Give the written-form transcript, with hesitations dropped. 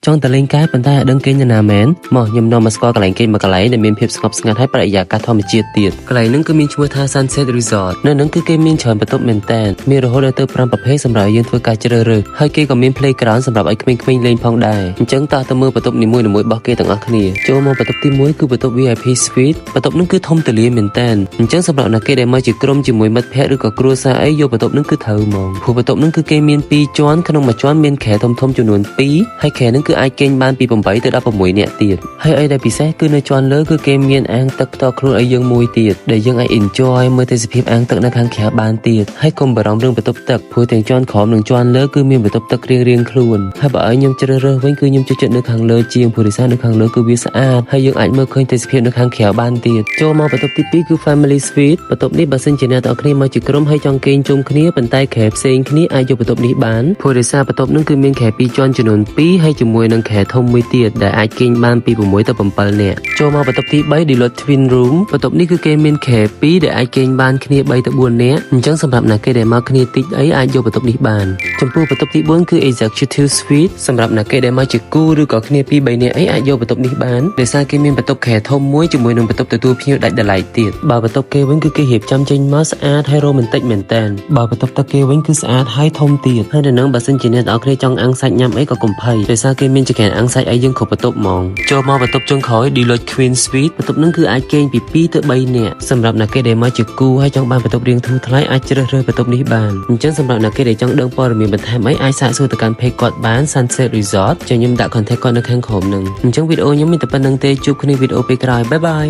ចង់ទៅលេងកែប៉ុន្តែអត់ដឹងគេងនៅណាមែនមកខ្ញុំនាំមកស្គាល់កន្លែងគេងមួយកន្លែងដែលមានភាពស្ងប់ស្ងាត់ហើយបរិយាកាសធម្មជាតិទៀតកន្លែងហ្នឹងគឺមានឈ្មោះថា Sunset Resort នៅហ្នឹងគឺគេមានច្រើនបន្ទប់មែនតើមានរហូតដល់ទៅ5ប្រភេទសម្រាប់ឲ្យយើងធ្វើការជ្រើសរើសហើយគេក៏មាន playground សម្រាប់ឲ្យក្មេងៗលេងផងដែរអញ្ចឹងតោះទៅមើលបន្ទប់នីមួយៗរបស់គេទាំងអស់គ្នាចូលមកបន្ទប់ទី1គឺបន្ទប់ VIP Suite បន្ទប់ហ្នឹងគឺធំទូលាយមែនតើអញ្ចឹងសម្រាប់អ្នកគេដែលមកជាក្រុមជាមួយមិត្តភ័ក្តិឬក៏គ្រួសារអីយកបន្ទប់ហ្នឹងគឺត្រូវហ្មងព្រោះបន្ទប់ហ្នឹងគឺគេមាន2ជាន់ក្នុងមួយជាន់មានគ្រែធំៗចំនួន2ហើយគ្រែហ្នឹងគឺអាចគេងបានពី8ទៅ16នាក់ទៀតហើយអីដែលពិសេសគឺនៅជាន់លើគឺគេមានអាងទឹកផ្ទាល់ខ្លួនឲ្យយើងមួយទៀតដែលយើងអាច enjoy មើលទេសភាពអាងទឹកនៅខាងក្រៅបានទៀតហើយកុំបារម្ភរឿងបន្ទប់ទឹកព្រោះទាំងជាន់ក្រោមនិងជាន់លើគឺមានបន្ទប់ទឹករៀងៗខ្លួនហើយបើឲ្យខ្ញុំជ្រើសរើសវិញគឺខ្ញុំចូលចិត្តនៅខាងលើជាងព្រោះដោយសារនៅខាងលើគឺវាស្អាតហើយយើងអាចមើលឃើញទេសភាពនៅខាងក្រៅបានទៀតចូលមកបន្ទប់ទី2គឺ Family Suite បន្ទប់នេះបើសិនជាអ្នកទាំងអស់គ្នាមកជាក្រុមហើយចង់គេងជុំគ្នាប៉ុន្តែគ្រែផ្សេងគ្នាអាចយកបន្ទប់នេះបានព្រោះដោយសារបន្ទប់នឹងគឺមានគ្រែពីរជាន់ចំនួន2ហើយជាមួយនឹងគ្រែធំមួយទៀតដែលអាចគេងបានពី6ទៅ7នាក់ចូលមកបន្ទប់ទី3 Deluxe Twin Room បន្ទប់នេះគឺគេមានគ្រែ2ដែលអាចគេងបានគ្នា3ទៅ4នាក់អញ្ចឹងសម្រាប់អ្នកគេដែលមកគ្នាតិចអីអាចយកបន្ទប់នេះបានចំពោះបន្ទប់ទី4គឺ Executive Suite សម្រាប់អ្នកគេដែលមកជាគូឬក៏គ្នា2 3នាក់អីអាចយកបន្ទប់នេះបានដោយសារគេមានបន្ទប់គ្រែធំមួយជាមួយនឹងបន្ទប់ទទួលភ្ញៀវដាច់ដោយឡែកទៀតបើបន្ទប់គេវិញគឺគេរៀបចំចេញមកស្អាតហើយរ៉ូមែនទិកមែនតើបើបន្ទប់ទឹកគេវិញគឺស្អាតហើយធំទៀតហើយនៅនឹងបើសិនជាអ្នកទាំងអស់គ្នាចង់អាំងសាច់ញ៉ាំអីក៏កុំភ័យដោយសារគេមានចង្ក្រានអាំងសាច់ឲ្យយើងគ្រប់បន្ទប់ហ្មងចូលមកបន្ទប់ចុងក្រោយ Deluxe Queen Suite បន្ទប់នឹងគឺអាចគេងពី2ទៅ3នាក់សម្រាប់អ្នកគេដែលមកជាគូហើយចង់បានបន្ទប់រៀងធូរថ្លៃអាចជ្រើសរើសបន្ទប់នេះបានអញ្ចឹងសម្រាប់អ្នកគេដែលចង់ដឹងព័ត៌មានបន្ថែមអីអាចសាកសួរទៅកាន់ page គាត់បាន Sunset Resort ចាំខ្ញុំដាក់ contact គាត់នៅខាងក្រោមនឹងអញ្ចឹងវីដេអូខ្ញុំមានតែប៉ុណ្ណឹងទេជួបគ្នាវីដេអូពេលក្រោយ bye bye.